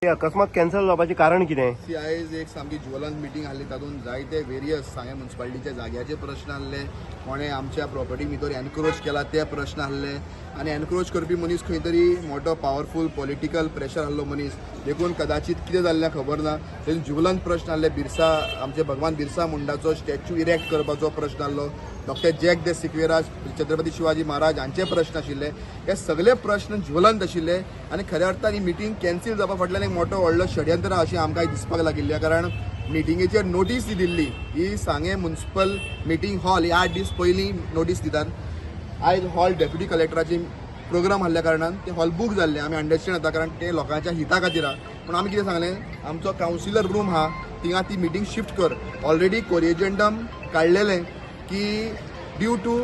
अकस्मात कॅन्सल जावपाचें कारण कितें? सी आयज एक सामकी ज्वलंत मिटींग आहली. तातूंत जायते वेरियस सांगें मुन्सिपालिटीच्या जाग्याचे प्रश्न आहले, कोणें आमच्या प्रॉपर्टी भितर एनक्रोच केला ते प्रश्न आहले आनी एनक्रोच करपी मनीस खंय तरी मोठो पावरफूल पॉलिटिकल प्रेशर आहलो मनीस, देखून कदाचित कितें जाल्लें खबर ना. तेतून ज्वलंत प्रश्न आहले. बिरसा, आमचे भगवान बिरसा मुंडाचो स्टॅच्यू इरेक्ट करपाचो प्रश्न आहलो, डॉक्टर जॅक दे सिक्वेरा, छत्रपती शिवाजी महाराज हांचे प्रश्न आशिल्ले. हे सगळे प्रश्न ज्वलंत आशिल्ले आनी खऱ्या अर्थान ही मिटींग कॅन्सील जावपा फाटल्यान एक मोठो व्हडलो षडयंत्र आहा अशें आमकां दिसपाक लागिल्लें, कारण मिटिंगेचेर नोटीस जी दिल्ली ही सांगें मुन्सिपल मिटींग हॉल ही 8 दीस पयलीं नोटीस दितात. आयज हॉल डेप्युटी कलेक्टराची प्रोग्राम आहल्या कारणान ते हॉल बूक जाल्ले. आमी अंडरस्टँड जाता, कारण ते लोकांच्या हिता खातीर आहा. पूण आमी कितें सांगलें, आमचो कावन्सिलर रूम आहा थिंगा ती मिटींग शिफ्ट कर. ऑलरेडी कोरिएजंडम काडलेलें की ड्यू टू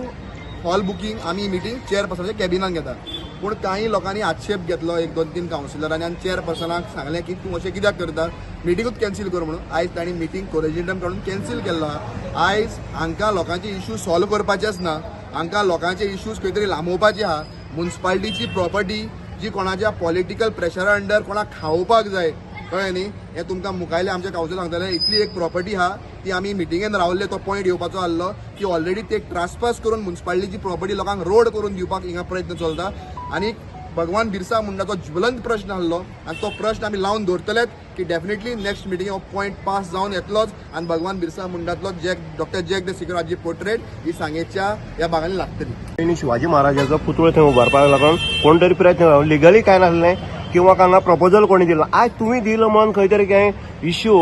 हॉल बुकींग आमी मिटींग चेअरपर्सनाच्या कॅबिनान घेता. पूण कांय लोकांनी आक्षेप घेतलो, एक दोन तीन कावन्सिलरांनी, आनी चेअरपर्सनाक सांगलें की तूं अशें कित्याक करता, मिटिंगूच कॅन्सील कर म्हणून. आयज तांणी मिटींग कोरिएजंडम काडून कॅन्सील केल्लो आहा. आयज हांकां लोकांचे इश्यू सॉल्व करपाचेच ना, हांकां लोकांचे इश्यूज खंय तरी लांबोवपाचे आहा. मुन्सिपालिटीची प्रॉपर्टी जी कोणाच्या पॉलिटिकल प्रेशरा अंडर कोणाक खावोवपाक जाय, कळ्ळें न्ही? हें तुमकां मुखायले आमच्या कावन्सिल सांगतले. इतली एक प्रॉपर्टी आहा ती आमी मिटिंगेन रावल्ले, तो पॉयंट येवपाचो आहलो की ऑलरेडी ते ट्रासपास करून मुन्सिपालिटीची प्रॉपर्टी लोकांक रोड करून दिवपाक हिंगा प्रयत्न चलता. आनी भगवान बिरसा मुंडाचो ज्वलंत प्रश्न आहलो आनी तो प्रश्न आमी लावन दवरतलेच की डेफिनेटली नेक्स्ट मिटिंगे हो पॉयंट पास जावन येतलोच आनी भगवान बिरसा मुंडातलो जॅक डॉक्टर जॅक दे सिक्वेराची पोर्ट्रेट ही सांगेच्या ह्या भागांनी लागतली. आनी शिवाजी महाराजाचो पुतळो थंय उबारपाक लागून कोण तरी प्रयत्न, लिगली कांय नासलें किंवा कांय प्रपोजल कोणी दिलो, आयज तुमी दिलो म्हणून खंय तरी कांय इश्यू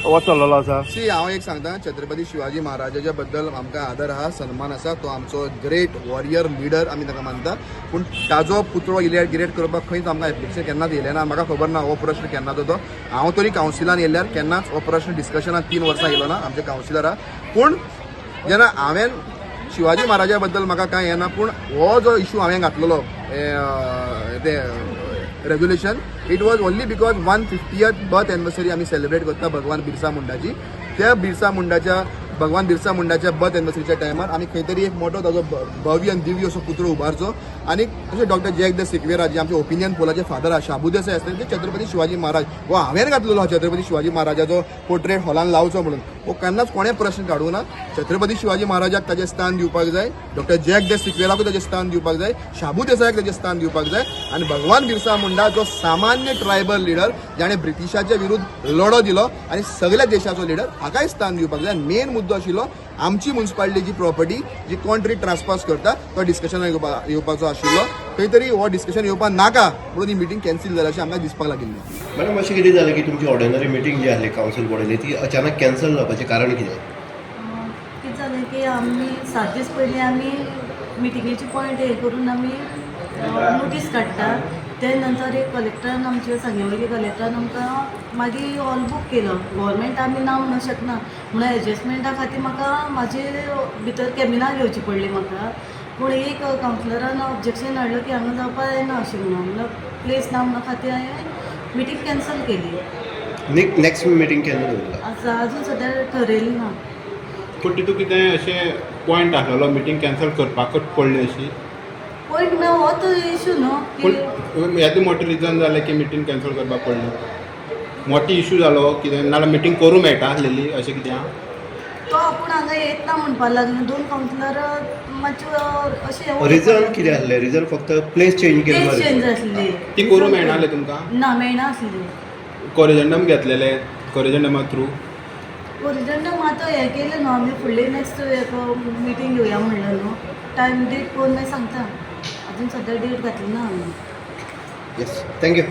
हो चल्लेलो आसा. सी, हांव एक सांगता, छत्रपती शिवाजी महाराजाच्या बद्दल आमकां आदर आहा, सन्मान आसा. तो आमचो ग्रेट वॉरियर लिडर आमी ताका मानता. पूण ताजो पुतळो इरेक्ट करपाक खंयच आमकां एप्लिकेशन केन्नाच येयलें ना. म्हाका खबर ना हो प्रश्न केन्नाचो तो. हांव तरी कावन्सिलान येयल्यार केन्नाच हो प्रश्न डिस्कशनान 3 वर्सां येयलो ना आमच्या कावन्सिलरा. पूण जेन्ना हांवें शिवाजी महाराजा बद्दल म्हाका कांय येना, पूण हो जो इशू हांवें घातलेलो ते resolution, it was only because 150th birth anniversary आमी सेलिब्रेट करता भगवान बिरसा मुंडाची. त्या बिरसा मुंडाच्या, भगवान बिरसा मुंडाच्या बर्थ एनिवर्सरीच्या टायमार आमी खंय तरी एक मोठो ताजो भव्य आनी दिव्य असो पुतळो उबारचो. आनी तशें डॉक्टर जॅक the Sequeira जे आमचे ओपिनियन पोलाचे फादर आहा, शाबू देसाय आसले, ते छत्रपती शिवाजी महाराज हो हांवें घातलेलो आहा, छत्रपती शिवाजी महाराजाचो पोर्ट्रेट हॉलान लावचो म्हणून. हो केन्नाच कोणें प्रश्न काडूं ना. छत्रपती शिवाजी महाराजाक ताजें स्थान दिवपाक जाय, डॉक्टर जॅक the सिक्वेराकूय ताजें स्थान दिवपाक जाय, शाबू देसायाक ताजें स्थान दिवपाक जाय आनी भगवान बिरसा मुंडा जो सामान्य ट्रायबल लिडर, जाणें ब्रिटिशाच्या विरुद्ध लढो दिलो आनी सगळ्या देशाचो लिडर, हाकाय स्थान दिवपाक जाय. मेन मुद्दो आशिल्लो आमची मुन्सिपालिटीची प्रॉपर्टी जी कोण तरी ट्रान्सपास करता, तो डिस्कशन येवपाचो आशिल्लो. खंय तरी हो डिस्कशन येवपाक नाका म्हणून ही मिटींग कॅन्सील जाली अशें आमकां दिसपाक लागिल्लें. मॅडम, अशें कितें जालें की तुमची ऑर्डिनरी मिटींग जी आहली कावन्सील बॉडीली ती अचानक कॅन्सल जावपाचें कारण कितें? कितें जालें की आमी 7 दीस पयलीं आमी मिटिंगेचे पॉयंट हे करून आमी नोटीस काडटा. ते नंतर एक कलेक्टरान, आमच्या सांगे वयल्या कलेक्टरान आमकां मागीर हॉल बूक केलो. गव्हर्मेंट आमी ना म्हणूंक शकना, म्हणून एडजस्टमेंटा खातीर म्हाका म्हाजे भितर कॅबिनां घेवची पडली म्हाका. पूण एक कावन्सिलरान ऑब्जेक्शन हाडलो की हांगा जावपा जायना अशें म्हणून. म्हणल्यार प्लेस ना म्हणून खातीर हांवें मिटींग कॅन्सल केली. नेक्स्ट मिटींग केन्ना दवरला? आतां अजून सद्या ठरयलें ना. पूण तितून कितें अशें पॉयंट आसलेलो मिटींग कॅन्सल करपाकच पडली अशी? पॉयंट म्हळ्यार हो तो इशू न्हू की पूण येदें मोठें रिजन जालें की मिटींग कॅन्सल करपाक पडली? मोठो इशू जालो कितें, नाल्यार मिटींग करूं मेळटा आसलेली, अशें कितें आहा? तो आपूण हांगा येत ना म्हणपाक लागले. दोन कावन्सिलर मातशे अशें. रिजन कितें आहलें? रिजन फक्त प्लेस चेंज प्लेस चेंज केली? आसली. ती करूं मेळनासलें तुमकां? ना, मेळनासली. कोरिजंडम घेतलेले, कोरिजंडमा थ्रू? ओरिजिनल आतां हें केलें न्हू आमी, फुडली नेक्स्ट एक मिटींग घेवया म्हणलें न्हू. टायम डेट पळोवन मागीर सांगता. अजून सद्या डेट घातली ना आमी. Yes, thank you.